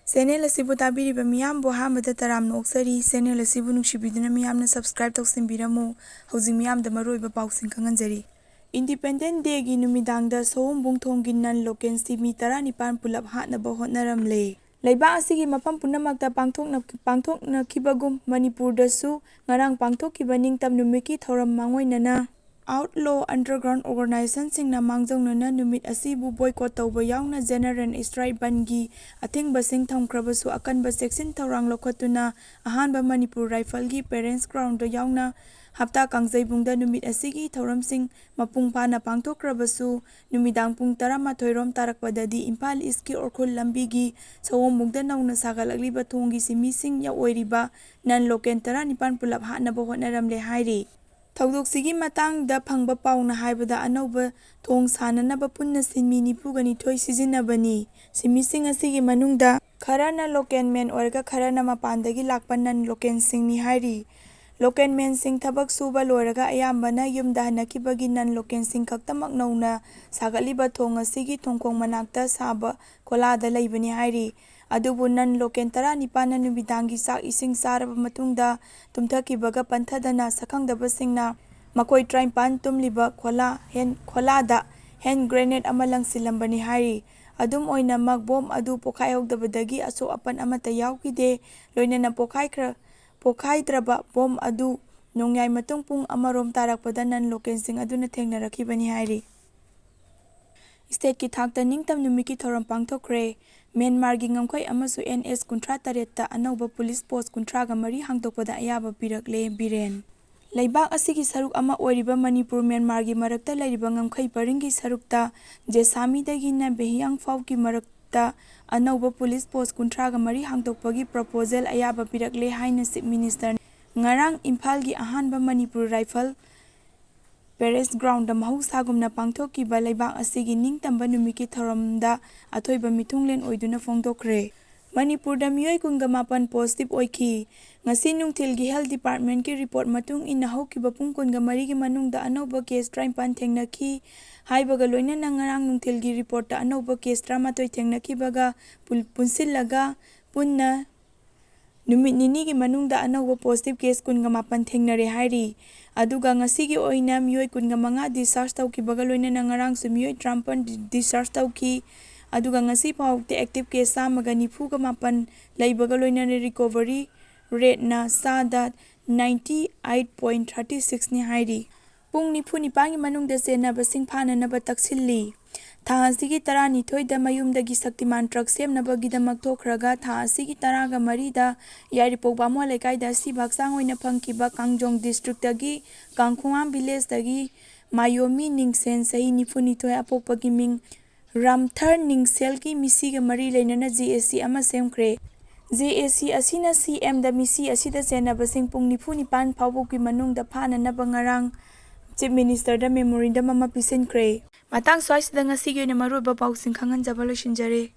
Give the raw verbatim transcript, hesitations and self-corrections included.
Channel ꯑꯁꯤꯕꯨ ꯇꯥꯕꯤꯔꯤꯕ ꯃꯤꯌꯥꯝꯕꯨ ꯑꯍꯥꯟꯕꯗ ꯇꯔꯥꯝꯅ ꯑꯣꯛꯆꯔꯤ꯫ ꯆꯦꯅꯦꯜ ꯑꯁꯤꯕꯨ ꯅꯨꯡꯁꯤꯕꯤꯗꯨꯅ ꯃꯤꯌꯥꯝꯅ subscribe ꯇꯧꯁꯤꯟꯕꯤꯔꯝꯃꯨ꯫ ꯍꯧꯖꯤꯛ ꯃꯤꯌꯥꯝꯗ ꯃꯔꯨꯑꯣꯏꯕ ꯄꯥꯎꯁꯤꯡ ꯈꯪꯍꯟꯖꯔꯤ꯫ Independence Dayꯒꯤ ꯅꯨꯃꯤꯗꯥꯡꯗ ꯁꯑꯣꯝꯕꯨꯡ ꯊꯣꯡꯒꯤ non local ꯁꯤꯃꯤ ꯇꯔꯥꯅꯤꯄꯥꯟ ꯄꯨꯂꯞ ꯍꯥꯠꯅꯕ ꯍꯣꯠꯅꯔꯝꯂꯦ꯫ ꯂꯩꯕꯥꯛ ꯑꯁꯤꯒꯤ ꯃꯐꯝ ꯄꯨꯝꯅꯃꯛꯇ ꯄꯥꯡꯊꯣꯛꯅ-, ꯄꯥꯡꯊꯣꯛꯅꯈꯤꯕꯒꯨꯝ ꯃꯅꯤꯄꯨꯔꯗꯁꯨ ꯉꯔꯥꯡ ꯄꯥꯡꯊꯣꯛꯈꯤꯕ ꯅꯤꯡꯇꯝ ꯅꯨꯃꯤꯠꯀꯤ ꯊꯧꯔꯝ ꯃꯥꯡꯑꯣꯏꯅꯅ outlaw underground organizationꯁꯤꯡꯅ ꯃꯥꯡꯖꯧꯅꯅ ꯅꯨꯃꯤꯠ ꯑꯁꯤꯕꯨ boycott ꯇꯧꯕ ꯌꯥꯎꯅ general strike ꯕꯟꯒꯤ ꯑꯊꯤꯡꯕꯁꯤꯡ ꯊꯝꯈ꯭ꯔꯕꯁꯨ, ꯑꯀꯟꯕ ꯆꯦꯛꯁꯤꯟ ꯊꯧꯔꯥꯡ ꯂꯧꯈꯠꯇꯨꯅ ꯑꯍꯥꯟꯕ ꯃꯅꯤꯄꯨꯔ ꯔꯥꯏꯐꯜꯒꯤ parade groundꯗ ꯌꯥꯎꯅ ꯍꯞꯇꯥ ꯀꯥꯡꯖꯩꯕꯨꯡꯗ ꯅꯨꯃꯤꯠ ꯑꯁꯤꯒꯤ ꯊꯧꯔꯝꯁꯤꯡ ꯃꯄꯨꯡ ꯐꯥꯅ ꯄꯥꯡꯊꯣꯛꯈ꯭ꯔꯕꯁꯨ, ꯅꯨꯃꯤꯗꯥꯡ ꯄꯨꯡ ꯇꯔꯥꯃꯥꯊꯣꯏ ꯔꯣꯝ ꯇꯥꯔꯛꯄꯗꯗꯤ ꯏꯝꯐꯥꯜ ꯏꯁꯀꯤ ꯎꯔꯈꯨꯜ ꯂꯝꯕꯤꯒꯤ ꯁꯑꯣꯝꯕꯨꯡꯗ ꯅꯧꯅ ꯁꯥꯒꯠꯂꯛꯂꯤꯕ ꯊꯣꯡꯒꯤ ꯁꯤꯃꯤꯁꯤꯡ ꯑꯣꯏꯔꯤꯕ non local ꯇꯔꯥꯅꯤꯄꯥꯟ ꯄꯨꯂꯞ ꯍꯥꯠꯅꯕ ꯍꯣꯠꯅꯔꯝꯂꯦ ꯍꯥꯏꯔꯤ꯫ ꯊꯧꯗꯣꯛꯁꯤꯒꯤ ꯃꯇꯥꯡꯗ ꯐꯪꯕ ꯄꯥꯎꯅ ꯍꯥꯏꯕꯗ, ꯑꯅꯧꯕ ꯊꯣꯡ ꯁꯥꯅꯅꯕ ꯄꯨꯟꯅ ꯁꯤꯟꯃꯤ ꯅꯤꯐꯨꯒ ꯅꯤꯊꯣꯏ ꯁꯤꯖꯤꯟꯅꯕꯅꯤ꯫ ꯁꯤꯟꯃꯤꯁꯤꯡ ꯑꯁꯤꯒꯤ ꯃꯅꯨꯡꯗ ꯈꯔꯅ local man ꯑꯣꯏꯔꯒ ꯈꯔꯅ ꯃꯄꯥꯟꯗꯒꯤ ꯂꯥꯛꯄ non localꯁꯤꯡꯅꯤ ꯍꯥꯏꯔꯤ꯫ Local manꯁꯤꯡ ꯊꯕꯛ ꯁꯨꯕ ꯂꯣꯏꯔꯒ ꯑꯌꯥꯝꯕꯅ ꯌꯨꯝꯗ ꯍꯟꯅꯈꯤꯕꯒꯤ non localꯁꯤꯡ ꯈꯛꯇꯃꯛ ꯅꯧꯅ ꯁꯥꯒꯠꯂꯤꯕ ꯊꯣꯡ ꯑꯁꯤꯒꯤ ꯊꯣꯡꯈꯣꯡ ꯃꯅꯥꯛꯇ ꯁꯥꯕ ꯈꯣꯂꯥꯗ ꯂꯩꯕꯅꯤ ꯍꯥꯏꯔꯤ꯫ ꯑꯗꯨꯕꯨ non local ꯇꯔꯥꯅꯤꯄꯥꯟꯅ ꯅꯨꯃꯤꯗꯥꯡꯒꯤ ꯆꯥꯛ ꯏꯁꯤꯡ ꯆꯥꯔꯕ ꯃꯇꯨꯡꯗ ꯇꯨꯝꯊꯈꯤꯕꯒ ꯄꯟꯊꯗꯅ ꯁꯛꯈꯪꯗꯕꯁꯤꯡꯅ ꯃꯈꯣꯏ ꯇꯔꯥꯅꯤꯄꯥꯟ ꯇꯨꯝꯂꯤꯕ ꯈꯣꯂꯥ ꯍꯦꯟ-, ꯈꯣꯂꯥꯗ hand grenade ꯑꯃ ꯂꯪꯁꯤꯜꯂꯝꯕꯅꯤ ꯍꯥꯏꯔꯤ꯫ ꯑꯗꯨꯝ ꯑꯣꯏꯅꯃꯛ ꯕꯣꯝ ꯑꯗꯨ ꯄꯣꯈꯥꯏꯍꯧꯗꯕꯗꯒꯤ ꯑꯁꯣꯛ ꯑꯄꯟ ꯑꯃꯠꯇ ꯌꯥꯎꯈꯤꯗꯦ꯫ ꯂꯣꯏꯅꯅ ꯄꯣꯈꯥꯏꯈ꯭ꯔ-, ꯄꯣꯈꯥꯏꯗ꯭ꯔꯕ ꯕꯣꯝ ꯑꯗꯨ ꯅꯣꯡꯌꯥꯏ ꯃꯇꯨꯡ ꯄꯨꯡ ꯑꯃꯔꯣꯝ ꯇꯥꯔꯛꯄꯗ non localꯁꯤꯡ ꯑꯗꯨꯅ ꯊꯦꯡꯅꯔꯛꯈꯤꯕꯅꯤ ꯍꯥꯏꯔꯤ꯫ Stateꯀꯤ ꯊꯥꯛꯇ ꯅꯤꯡꯇꯝ ꯅꯨꯃꯤꯠꯀꯤ ꯊꯧꯔꯝ ꯄꯥꯡꯊꯣꯛꯈ꯭ꯔꯦ꯫ ꯃ꯭ꯌꯥꯟꯃꯥꯔꯒꯤ ꯉꯝꯈꯩ ꯑꯃꯁꯨ NH ꯀꯨꯟꯊ꯭ꯔꯥ ꯇꯔꯦꯠꯇ ꯑꯅꯧꯕ police post ꯀꯨꯟꯊ꯭ꯔꯥꯒ ꯃꯔꯤ ꯍꯥꯡꯗꯣꯛꯄꯗ ꯑꯌꯥꯕ ꯄꯤꯔꯛꯂꯦ ꯕꯤꯔꯦꯟ꯫ ꯂꯩꯕꯥꯛ ꯑꯁꯤꯒꯤ ꯁꯔꯨꯛ ꯑꯃ ꯑꯣꯏꯔꯤꯕ ꯃꯅꯤꯄꯨꯔ ꯃ꯭ꯌꯥꯟꯃꯥꯔꯒꯤ ꯃꯔꯛꯇ ꯂꯩꯔꯤꯕ ꯉꯝꯈꯩ ꯄꯔꯤꯡꯒꯤ ꯁꯔꯨꯛꯇ ꯖꯦꯁꯥꯃꯤꯗꯒꯤꯅ ꯕꯦꯍꯤꯌꯥꯡ ꯐꯥꯎꯒꯤ ꯃꯔꯛꯇ ꯑꯅꯧꯕ police post ꯀꯨꯟꯊ꯭ꯔꯥꯒ ꯃꯔꯤ ꯍꯥꯡꯗꯣꯛꯄꯒꯤ proposal ꯑꯌꯥꯕ ꯄꯤꯔꯛꯂꯦ ꯍꯥꯏꯅ Chief Minister ꯉꯔꯥꯡ ꯏꯝꯐꯥꯜꯒꯤ ꯑꯍꯥꯟꯕ ꯃꯅꯤꯄꯨꯔ ꯔꯥꯏꯐꯜ parade groundꯗ ꯃꯍꯧꯁꯥꯒꯨꯝꯅ ꯄꯥꯡꯊꯣꯛꯈꯤꯕ ꯂꯩꯕꯥꯛ ꯑꯁꯤꯒꯤ ꯅꯤꯡꯇꯝꯕ ꯅꯨꯃꯤꯠꯀꯤ ꯊꯧꯔꯝꯗ ꯑꯊꯣꯏꯕ ꯃꯤꯊꯨꯡꯂꯦꯟ ꯑꯣꯏꯗꯨꯅ ꯐꯣꯡꯗꯣꯛꯈ꯭ꯔꯦ꯫ ꯃꯅꯤꯄꯨꯔꯗ ꯃꯤꯑꯣꯏ ꯀꯨꯟꯒ ꯃꯥꯄꯟ positive ꯑꯣꯏꯈꯤ꯫ ꯉꯁꯤ ꯅꯨꯡꯊꯤꯜꯒꯤ health departmentꯀꯤ report ꯃꯇꯨꯡ ꯏꯟꯅ ꯍꯧꯈꯤꯕ ꯄꯨꯡ ꯀꯨꯟꯒ ꯃꯔꯤꯒꯤ ꯃꯅꯨꯡꯗ ꯑꯅꯧꯕ case ꯇꯔꯥꯅꯤꯄꯥꯟ ꯊꯦꯡꯅꯈꯤ ꯍꯥꯏꯕꯒ ꯂꯣꯏꯅꯅ ꯉꯔꯥꯡ ꯅꯨꯡꯊꯤꯜꯒꯤ reportꯇ ꯑꯅꯧꯕ case ꯇꯔꯥꯃꯥꯊꯣꯏ ꯊꯦꯡꯅꯈꯤꯕꯒ ꯄꯨꯟ-, ꯄꯨꯟꯁꯤꯜꯂꯒ ꯄꯨꯟꯅ ꯅꯨꯃꯤꯠ ꯅꯤꯅꯤꯒꯤ ꯃꯅꯨꯡꯗ ꯑꯅꯧꯕ positive case ꯀꯨꯟꯒ ꯃꯥꯄꯟ ꯊꯦꯡꯅꯔꯦ ꯍꯥꯏꯔꯤ꯫ ꯑꯗꯨꯒ ꯉꯁꯤꯒꯤ ꯑꯣꯏꯅ ꯃꯤꯑꯣꯏ ꯀꯨꯟꯒ ꯃꯉꯥ discharge ꯇꯧꯈꯤꯕꯒ ꯂꯣꯏꯅꯅ ꯉꯔꯥꯡꯁꯨ ꯃꯤꯑꯣꯏ ꯇꯔꯥꯃꯥꯄꯟ discharge ꯇꯧꯈꯤ꯫ ꯑꯗꯨꯒ ꯉꯁꯤ ꯐꯥꯎꯕꯗ active case ꯆꯥꯝꯃꯒ ꯅꯤꯐꯨꯒ ꯃꯥꯄꯟ ꯂꯩꯕꯒ ꯂꯣꯏꯅꯅ recovery rateꯅ ꯆꯥꯗ ninety eight point thirty sixꯅꯤ ꯍꯥꯏꯔꯤ꯫ ꯄꯨꯡ ꯅꯤꯐꯨ ꯅꯤꯄꯥꯟꯒꯤ ꯃꯅꯨꯡꯗ ꯆꯦꯟꯅꯕꯁꯤꯡ ꯐꯥꯅꯅꯕ ꯇꯛꯁꯤꯜꯂꯤ꯫ ꯊꯥ ꯑꯁꯤꯒꯤ ꯇꯔꯥꯅꯤꯊꯣꯏꯗ ꯃꯌꯨꯝꯗꯒꯤ ꯁꯛꯇꯤꯃꯥꯟ truck ꯁꯦꯝꯅꯕꯒꯤꯗꯃꯛ ꯊꯣꯛꯈ꯭ꯔꯒ ꯊꯥ ꯑꯁꯤꯒꯤ ꯇꯔꯥꯒ ꯃꯔꯤꯗ ꯌꯥꯏꯔꯤꯄꯣꯛ ꯕꯥꯃꯣꯟ ꯂꯩꯀꯥꯏꯗ ꯑꯁꯤꯕ ꯍꯛꯆꯥꯡ ꯑꯣꯏꯅ ꯐꯪꯈꯤꯕ ꯀꯥꯡꯖꯣꯡ districtꯇꯒꯤ ꯀꯥꯡꯈꯣꯡꯉꯥꯝ villageꯇꯒꯤ ꯃꯥꯌꯣꯃꯤ ꯅꯤꯡꯁꯦꯟ ꯆꯍꯤ ꯅꯤꯐꯨꯅꯤꯊꯣꯏ ꯑꯄꯣꯛꯄꯒꯤ ꯃꯤꯡ ꯔꯥꯝꯊꯔ ꯅꯤꯡꯁꯦꯜꯒꯤ ꯃꯤꯁꯤꯒ ꯃꯔꯤ ꯂꯩꯅꯅ J A C ꯑꯃ ꯁꯦꯝꯈ꯭ꯔꯦ꯫ J A C ꯑꯁꯤꯅ C Mꯗ ꯃꯤꯁꯤ ꯑꯁꯤꯗ ꯆꯦꯟꯅꯕꯁꯤꯡ ꯄꯨꯡ ꯅꯤꯐꯨ ꯅꯤꯄꯥꯟ ꯐꯥꯎꯕꯒꯤ ꯃꯅꯨꯡꯗ ꯐꯥꯅꯅꯕ ꯉꯔꯥꯡ Chief Ministerꯗ memorandum ꯑꯃ ꯄꯤꯁꯤꯟꯈ꯭ꯔꯦ꯫ ꯃꯇꯥꯡ ꯁ꯭ꯋꯥꯏꯁꯤꯗ ꯉꯁꯤꯒꯤ ꯑꯣꯏꯅ ꯃꯔꯨꯑꯣꯏꯕ ꯄꯥꯎꯁꯤꯡ ꯈꯪꯍꯟꯖꯕ ꯂꯣꯏꯁꯤꯟꯖꯔꯦ꯫